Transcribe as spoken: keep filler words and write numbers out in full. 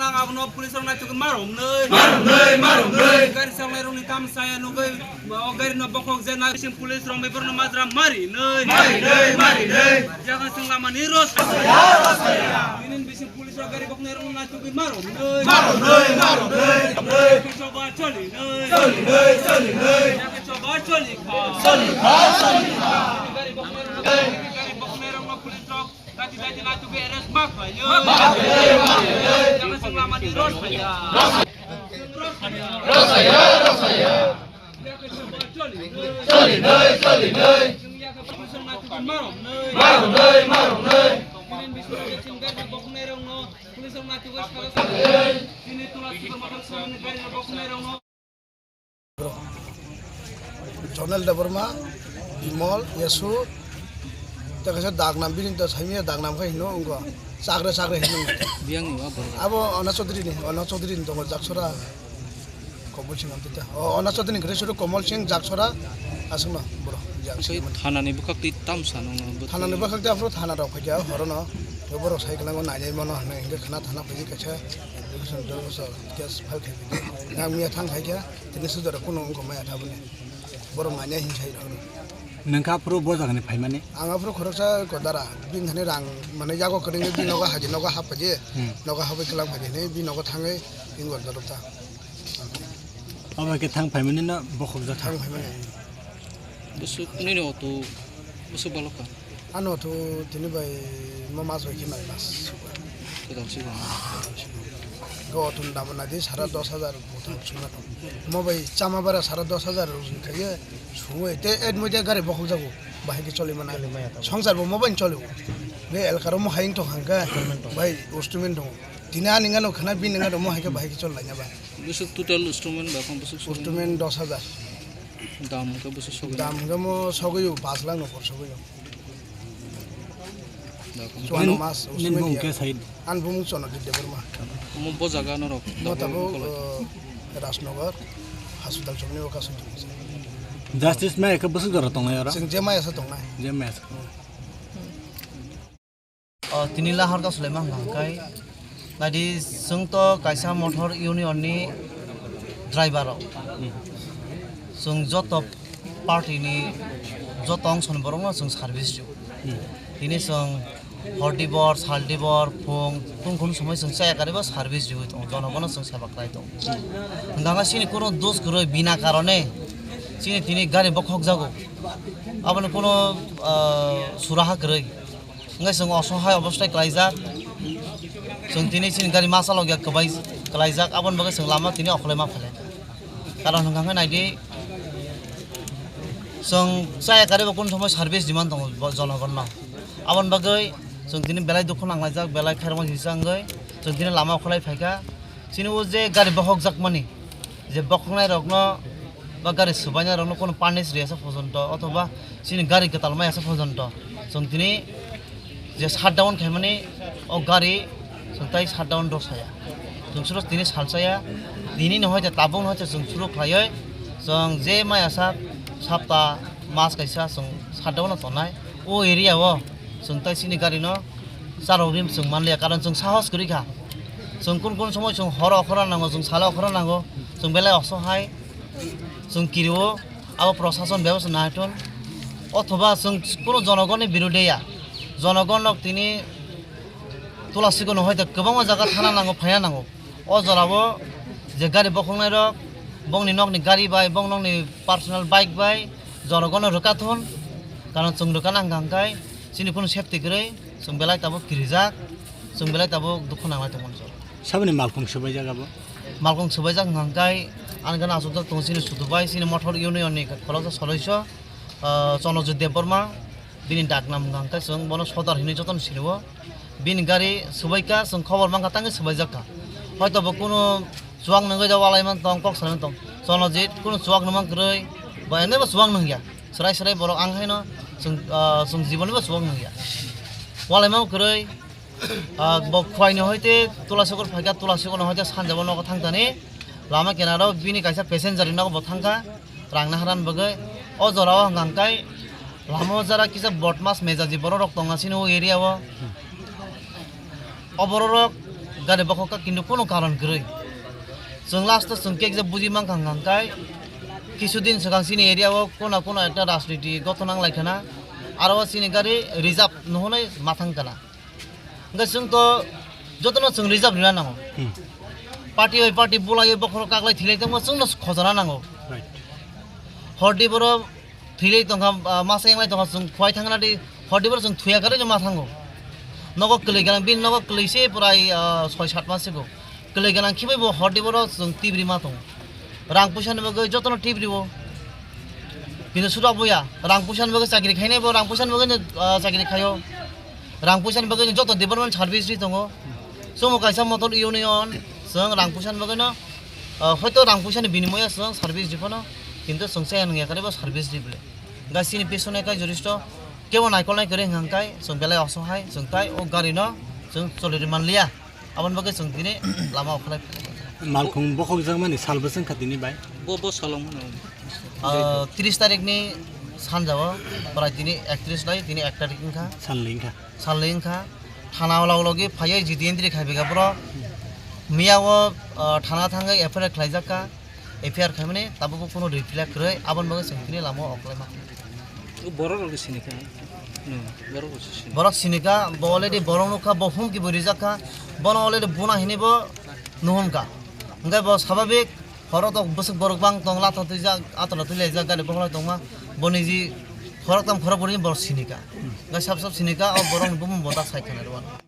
Ang abono police rok naitugwi marumnwi. Marumnwi, marumnwi. Gari salnai rokni tam saya nugwi o gari no bokhok je na bising police rok bai borno majra mari nwi. Mari nwi, mari nwi. Jaga sing lama ni ros. Saya, saya. Inin bising police rok gari boknai rok naitugwi marumnwi. Marumnwi, marumnwi. Choba choli nwi. Choli nwi, choli nwi. Jaga choba choli kha. Choli kha, choli kha. Gari boknai rok, gari boknai rok no police rok. Kati kati na tubi arrest mak ba yo. Mak ba yo, mak ba yo. Jangan sing lama di ros ba ya. Ros ba ya, ros ba ya. Choli noi, choli noi. Marok noi, marok noi. Jonel Debbarma, Bimol, Yasu, tei kaisa Dagnam, bini to saimanya Dagnam khe hino wngkha, Chakre, Chakre hino wngkha. Biyangni wa borok? Abo Ona Chaudhary ni, Ona Chaudhary ni tongo Jaksora, Komol Singh Amtita. O, Ona Chaudhary ni kwrwi suru Komol Singh Jaksora, aswkno borok. Thanani bwkhak twi tam sa nung nung? Thanani bwkhak twi aphuru thana rok phaikha horono, borok sai kwlango nainai mano hinwi hwnkhe khna thana phaikhe kaisa application dorkhas case file khaikha. Nang miya thang khaikha. Tini sujara kuno wngkha maya thaboni. Borok manya hin sai rok. Nengkha aphuru bo jagani phaimani? Ang aphuru khoroksa kodara. Bini thani rang mane yago kwrwngwi bini nogo haji nogo haphaji. Hmm. Nogo hapwi kwlang phaji hinwi bini nogo thangwi ingor dorok ta. Abo khe thang phaimani na bokhok jak thang phaimani. Bwswk nini auto bwswk balokha? Ano to tini bai mo mas bai khe nai mas. Kwtal sigo. Go tun dam na di sara dos hajar buthang suma tong. Mo bai chama bara sara dos hajar rok khaye sungwe te et mo te gari bokhok jago. Bahai ke choli mana. Choli maya tamo. Songsar bo mo bai choli. Be elkaro mo haing tong hangka. Bai instrument tong. Tini ani ngano khana bini ngano mo hai ke bahai ke chol laina ba. Bwswk total instrument ba kon bwswk sogwi? Instrument dos hajar. Dam hwnkhe bwswk sogwi? Dam hwnkhe mo sogwi o, pash lakh no por sogwi o. Da kon. Chuano mas, nini usme bumung dia. Khe sai? An bumung Chonojit Debbarma. Omo bo jaga norok? Mo tabuk, tabuk, uh, Rajnagar, hospital chokni o kasu tong. Justice maya khe bwswk jora tongnai oro? Chwng je maya sa tongnai. Je maya sa. Hmm. O, tini lahar ka sulaima hwnka hwnkhe, naidi, chwng to kaisa motor union ni driver rok. Hmm. Chwng joto party ni, joto ongso ni borok no chwng service rw. Hmm. Tini chwng hor dibor, sal dibor, phung, kunu kunu somoi chwng chaya karibo service rwi tongo, jonogono chwng seba khlai tongo. Hmm. Hwnka hwnkhe chini kunu dos kwrwi bina karone chini tini gari bokhok jago. Aboni kunu, ah, suraha kwrwi. Hwnkhe chwng osohai obostai klaijak. Chwng tini chini gari masa logya kwbai klaijak, aboni bagwi chwng lama tini okholaima phailai. Karon hwnkha hwnkhe naidi, chwng chaya karibo kunu somoi service demand tongo bo jonogonno. Aboni bagwi chwng tini belai dukhu nanglaijak, belai khairokma sisa wngwi chwng tini lama okholai phaikha. Chini o je gari bokhokjakmani, je bokhoknai rokno ba gari swbainai rokno kunu punish riyasa porjonto othoba chini gari kwtal mayasa porjonto chwng tini je shutdown khaimani o gari chwng tai shutdown rw saya. Chwng suro tini salsaya, tini no hoite tabuk no hoite chwng suro khlaiwi chwng je mayasa sapta mas kaisa chwng shutdown no tongnai o area o. Chwng tai chini gari no charok rim chwng manliya, karon chwng sahos kwrwi kha. Chwng kun kun somoi chwng horo okhora nango, chwng salo okhora nango, chwng belai osohai, chwng kirio, abo prosason bebostha naithun. Othoba chwng kunu jonogonni birudhe ya, jonogon rok tini Tulasiko no hoite kwbangma jaga thana nango, phaina nango. O jorao je gari bokhoknai rok, bongni nokni gari bai, bong nokni personal bike bai, jonogono rwkha thun, karon chwng rwkha nang hwnkha hwnkhe chini kunu safety kwrwi, chwng belai tabuk kirijak, chwng belai tabuk dukhu nanglai tongmani jorao. Saboni malkhung swbaijak abo? Malkhung swbaijak hwnkha hwnkhe ani gana achukjak tongo chini Sudu bai, chini Mothor Union ni khoroksa soloiso, ah, Chonojit Debbarma, bini dak nam hwnkha hwnkhe chwng bono Sodar hinwi jotono sinio. Bini gari swbaikha, chwng khobor mankha, tangwi swbaijakha. Hoito bo kunu chuwak nungwi da walai man tong, kok salai man tong. Chonojit kunu chuwak nungma kwrwi, ba ene bo chuwak nungya. Swrai swrai borok ang haino chwng, ah, chwng jiboni bo chuwak nungya. Walai ma kwrwi, ah, bo Khwaini hoite Tulasogor phaikha, Tulasogor hoite sanjabo nogo thangtani. Lama kinaro bini kaisa passenger ni nogo bo thangkha. Rang naharani bagwi o jorao hwnkha hwnkhe lama o jara kisa bodmas mejaji borok rok tongna sini o area o. O borok rok Gari bokhok kha kintu kono karon kwrwi. Chwng last o chwng kek je buji mankha hwnkha hwnkhe kisu din swkang chini area o kono kono ekta rajniti gothon nang lai khana, aro o chini gari reserve no hwnwi mathang kana. Hwnkhe chwng to jotono chwng reserve rina nango. Hmm. Party bai party bulaiwi bokhorok kaklai thilai tongma chwngno khojana nango. Right. Hordi boro thwilai tongkha, ah, masa yanglai tongkha, chwng khwai thangna di, hordi boro chwng thuya karwi ma thango. Nogo kwlwi gana, bini nogo kwlwi se prai, ah, soi sat mas sigo. Kwlwi gana khibai bo hordi boro chwng tibri ma tongo. Rang puisa ni bagwi jotono tibri o. Bini suda boya, rang puisa ni bagwi chakri khainai bo, rang puisa ni bagwi, ah, chakri khaio. Rang puisa ni bagwi joto department service ri tongo. Sumo kaisa motor union, chwng rang puisa ni bagwi no, ah, hoito rang puisa ni binimoya chwng service ri phano, kintu chwng chaya nungya kare bo service ri bole. Gai chini pisone kai joristo kebo naikol nai kwrwi hwnkha hwnkhe chwng belai osohai, chwng tai o gari no chwng choli rwi manliya. Aboni bagwi chwng tini lama okhlai. Malkhung bokhok jakmani sal bwswk kha tini bai? Bo, bo salong mano. Ah, tris tarik ni sanja o, prai tini ektris lai, tini ek tarik wngkha. Salni wngkha. Salni wngkha. Thana o log logi phaiwi G D N three khai bega boro. Miya o, ah, thana thangwi F I R khlaijak kha. F I R khaimani tabuk kuno reply kwrwi, aboni bagwi chwng tini lama o oklai ma. Borok rok sini kha. Hmm, borok rok sini. Borok sini kha, bo already borok nukha, bo humki bo rijak kha. Bono already buna hini bo nuhun kha. Hwnkhe bo sababik horo tok bwswk borok bang tong, latha twijak, atwla twilaijak, gari bokhorok tongma. Boni ji khorok tam khorok bwrwi borok sini kha. Hwnkhe sab sab sini kha, o borok ni bumung bo tak sai khna rw.